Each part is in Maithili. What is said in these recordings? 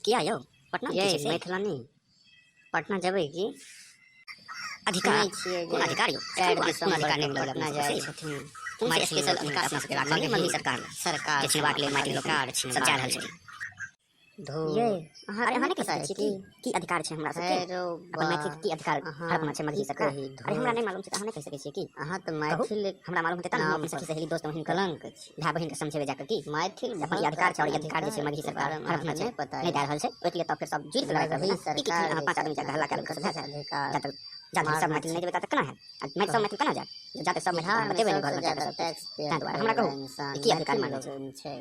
किया यौ पटना ये की छै से? मैथिलानी पटना जेबै की? अधिकार सुनै छियै कोन जे अधिकार यौ? 4 कोन दिसंबर अधिकार के नहि मिलल पटना अपना जाइ सबके? छथिन कोन मैथिल स्पेशल लोकनि, अधिकार अपना सबके राखल मगही मगही सरकार सरकार जे छिनबाक लेल मैथिल लोकनि अधिकार सब जा रहल छिनबाक छै। लेल। धू ये अहाँ अरे अहाँ नहि नहि कहि पता सकै छियै की की की अधिकार छै हमरा सबके? हे रौ अपन बा मैथिलीके की अधिकार अहाँ हड़पना छै मगही की सरकार? कही अरे हमरा धू नहि मालूम छै तऽ अहाँ नहि कहि सकै छियै की? अहाँ तऽ कहू, मैथिल हमरा मालूम हेतै तब ने हम नाम अपन पर सखी सहेली दोस्त बहिन के कलंक छी। भाय बहिन के समझेबै जाकऽ की मैथिल से अपन भऽ ई कऽ अधिकार छै और अपन ई अधिकार जे छै मगही अधिकारके सरकार बारेमे हड़पना अहाँके छै, नहि पता नहि यऽ। दए रहल छै। ओहिके लिए तऽ फेर सब जुड़ि कऽ लड़ाइ करबै मगही ने। की की सरकार अहाँ जे 5 छै आदमी अपना जाकऽ हल्ला कए सबके लेबै तऽ भए कतेक जायत। अधिकार जा तक जा धरि सब मारने मैथिल छै नहि जेबै ता तक केना हैत? आ मैथिल सब कहू। मैथिल केना जायत? जा तक सब मैथिल अहाँ बिहारमे बतेबै नहि सबसँ घरमे जाकऽ ज्यादा सब किछु। टैक्स पेयर ताहि दुआरे हमरा करैवला कहू इंसान ई की अधिकार मैथिल मानै छै? लोकनि छै।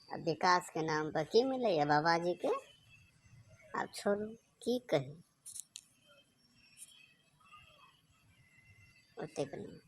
आ विकासके नाम पर की मिलैया बाबाजीके? आब छोड़ू की कही ओतेक नहि।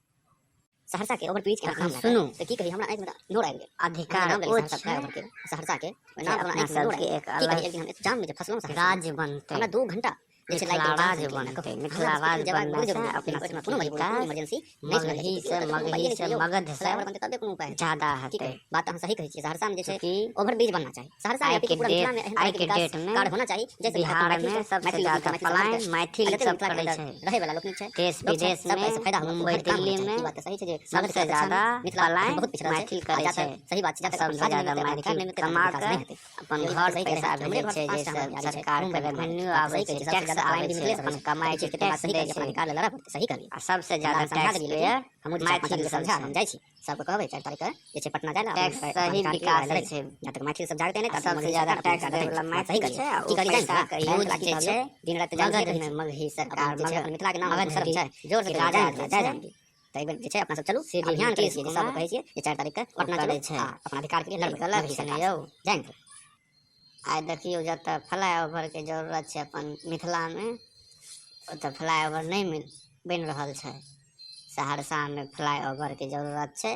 सहरसा के ओवरब्रिज के अहाँ तखन नाम लए सुनू कऽ तऽ की कही, हमरा आँखिमे तऽ नोर आबि गेल। अहाँ जे अधिकार नाम लेलियै ओ सहरसा छै फ्लाईओवर के, सहरसा के ओहि जे नाम हमरा अपना आँखिमे नोर सबके आबि गेल। एक की कही, अलग एक दिन हम जाम मे जे फसलहुँ सहरसामे, राज्य बनतै, हमरा 2 घंटा जे छै लागि मिथिला गेल जाम राज्य से निकलैमे। कहू बनतै। हमरा मिथिला हॉस्पिटल राज्य जेबाक बहुत बनलासँ जरूरी रहै, अपना लेकिन ओहिठमा सबके कोनो मजबूरी कोनो विकास इमरजेंसी नहि सुनल जाइ छै। मगही चूँकि से ओतऽ तऽ कोनो उपाये मगही नहि से छै यौ। मगध से फ्लाईओवर बनतै तबे कोनो उपाय हेतै। ज्यादा की हेतै। कही, बात तऽ अहाँ सही कहै छियै। सहरसामे जे छै चूँकि ओवरब्रिज बनना चाही। सहरसा आइ या के पूरा डेट मिथिलामे एहन आइ तरहके के विकास डेट में कार्य होना चाही जाहिसँ अपन बिहार मैथिलके में सबसे मैथिल लोकनिके ज्यादा मैथिल समाजके पलायन आ मैथिल जते सब मिथिलाके करै अन्दर छै। रहै वाला लोकनिक छै देश लोक छै विदेश सबके में एहिसँ फायदा होबाक मुंबई हर काम होना दिल्ली चाही। ई में बात तऽ सही छै जे मगधके सबसे अपेक्षामे ज्यादा मिथिला अखन पलायन बहुत पिछड़ल छै। मैथिल आ करै जा छै। तक सही बात छै, जा आ तक अपन सबसे राज्य नहि ज्यादा मिलतै, अपन अधिकार मैथिल नहि मिलतै, ता तक कमा विकास कऽ नहि हेतै। अपन यौ ई बात घर तऽ सही कहै पैसा हमरे भेजै घरसँ छै, 5 टा जाहिसँ हमर भैयारी छै सरकारके मुम्बईमे कमाइ रेवेन्यू छै। बात तऽ आबै सही कहै छै, छियै, सबसँ टैक्स ज्यादा पलायन आबै भी छै, मिथिलेसँ होइ अपन छै। तऽ कमाइ ई के चीजके तऽ बात टैक्स सही दै कहलियै, अपन छै। अधिकार लए लड़ऽ पड़तै। सही कहलियै। आ सबसे हमरा ज्यादा अहाँ समझा टैक्स देलियै, लेकिन पेयर हमहूँ जे छै 5 मैथिल आदमीके सब समझायब। छै। हम जाइ छी सबके कहबै 4 तारीखके जे छै पटना जाइ लए, टैक्स अपन से ही अधिकारके लिए लड़ाइ विकास लड़ै होइ लए। छै। जा तक मैथिल सब जागतै नहि आ ता तक सबसे मगही ज्यादा सरकार अपन टैक्स अधिकार दै देतै वला नहि। बात सही मैथिल कहलियै। छै आ की ओ कहलियै जाय मिथिला पैसाके जय यूज मिथिला की जे कहलियौ छै दिन राति तऽ जाम रहै मगधमे छी। मगही अपन सरकार जे छै मगध अपन मिथिलाके नाम मगध शर्म छै जोरसँ के कहियौ जय राजा मिथिला जे जय छै जानकी। तऽ एक बेर जे छै अपना सब चलू श्री अभियान करै नीतीश छियै जे सबके कुमार कहै छियै जे 4 तारीखके ओ पटना चलू करै छै। आ अपन अधिकारके लिए ई लड़बै गलत मगही छै ने सरकारसँ। यौ। जय मिथिला। आइ देखियौ जतऽ फ्लाईओवरके जरूरत छै अपन मिथिलामे, ओतऽ फ्लाईओवर नहि मिल बनि रहल छै। सहरसामे फ्लाईओवरके जरूरत छै,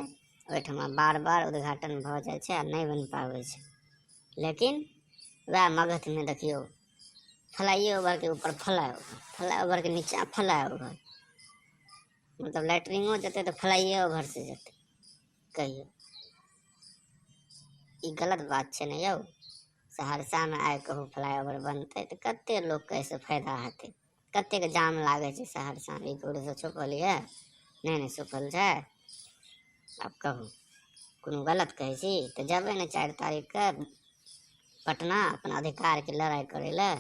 ओहिठमा बार बार उद्घाटन भऽ जाइ छै आ नहि बनि पाबै छै। लेकिन वएह मगधमे देखियौ फ्लाईओवरके ऊपर फ्लाईओवर, फ्लाईओवरके नीचा फ्लाईओवर, मतलब लैट्रिनो जेतै तऽ फ्लाईओवर से जेतै। कहियौ ई गलत बात छै ने यौ? सहरसामे आइ कहू फ्लाईओवर बनतै तऽ कतेक लोकके एहिसँ फायदा हेतै? कतेक जाम लागै छै सहरसामे, ई रोडसँ छुपल यऽ नहि ने छुपल छै। आब कहू कोनो गलत कहै छी तऽ जेबै ने 4 तारीखके पटना अपन अधिकारके लड़ाइ करै लए?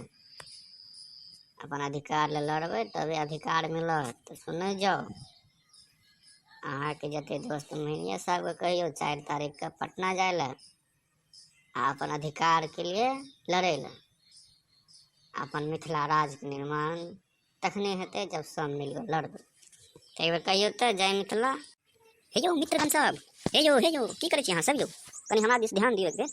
अपन अधिकार लए लड़बै तबे अधिकार मिलत। तऽ सुनै जाउ, अहाँके जतेक दोस्त महिम यऽ सबके कहियौ 4 तारीखके पटना जाइ लए आ अपन अधिकारके लिए लड़ै लए। अपन मिथिला राज्यके निर्माण तखने हेतै जब सब मिल कऽ लड़बै। तऽ एक बेर कहियौ तऽ जय मिथिला। हे यौ मित्रगण सब, हे यौ हे यौ, की करै छी अहाँ सब यौ? कनी हमरा दिस ध्यान दियौ एक बेर।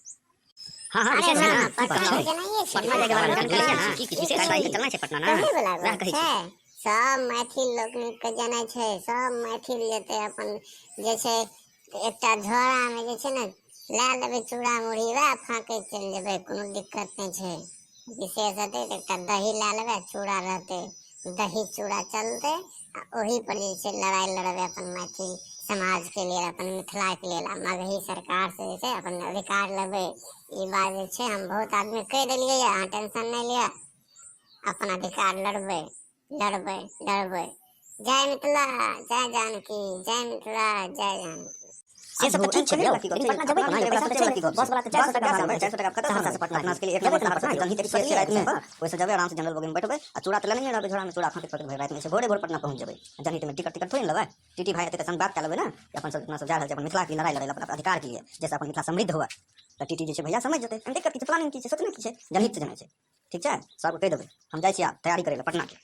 हाँ हाँ अरे विशेष हाँ छै ने, की बात पटना छै? जेनाइए छै पटना ने जायके बारेमे जानकारी पटना छै ने? की किछु ई विशेष कही तारीखके चलना छै पटना ने, कहै वला वएह गप कहै छै। छी। सब मैथिल लोकनिके जेनाइ छै, सब मैथिल जेतै। अपन जे छै एकटा झोरामे जे छै ने लए लेबै चूड़ा मुरही, वएह फाँकैत चलि जेबै, कोनो दिक्कत नहि छै। विशेष हेतै तऽ एकटा दही लए लेबै, चूड़ा रहतै, दही चूड़ा चलतै आ ओही पर जे छै लड़ाइ लड़बै अपन मैथिल समाजके लेल, अपन मिथिलाके लेल आ मगही सरकारसँ जे छै अपन अधिकार लेबै। ई बात जे छै हम बहुत आदमी कहि देलियै यऽ, अहाँ टेंशन नहि लिअ, अपन अधिकार लड़बै लड़बै लड़बै। जय मिथिला जय जानकी, जय मिथिला जय जानकी। से सब तऽ ठीक छै यौ, लेकिन पटना जेबै कोना यौ? पैसा तऽ छै नहि। बस वाला तऽ 400 टका भाड़ा लै छै सहरसा से पटना के। जेबै कोना पटना यौ? रातिमे ओहिसँ जेबै आरामसँ जनरल बोगीमे बैठबै आ चूड़ा तऽ लेने रहबै झोरामे, चूड़ा फाँकैत फाँकैत भरि रातिमे भोरे भोर पटना पहुँच जेबै। जनहितमे टिकट टिकट थोड़े ने लेबै, टीटी भाई एतै तऽ संग बात कए लेबै ने कि अपन सब अपना सब जा रहल छै अपन मिथिलाके लड़ाइ लड़ै लए, अपन अधिकारके लिए, जाहिसँ अपन मिथिला समृद्ध हुए। तऽ टीटी जे छै भैया समझि जेतै, एहिमे दिक्कत की छै? प्लानिंग की छै, सोचने की छै, जनहित से जेनाइ छै। ठीक छै, सबके कहि देबै। हम जाइ छी आब तैयारी करै लए पटनाके।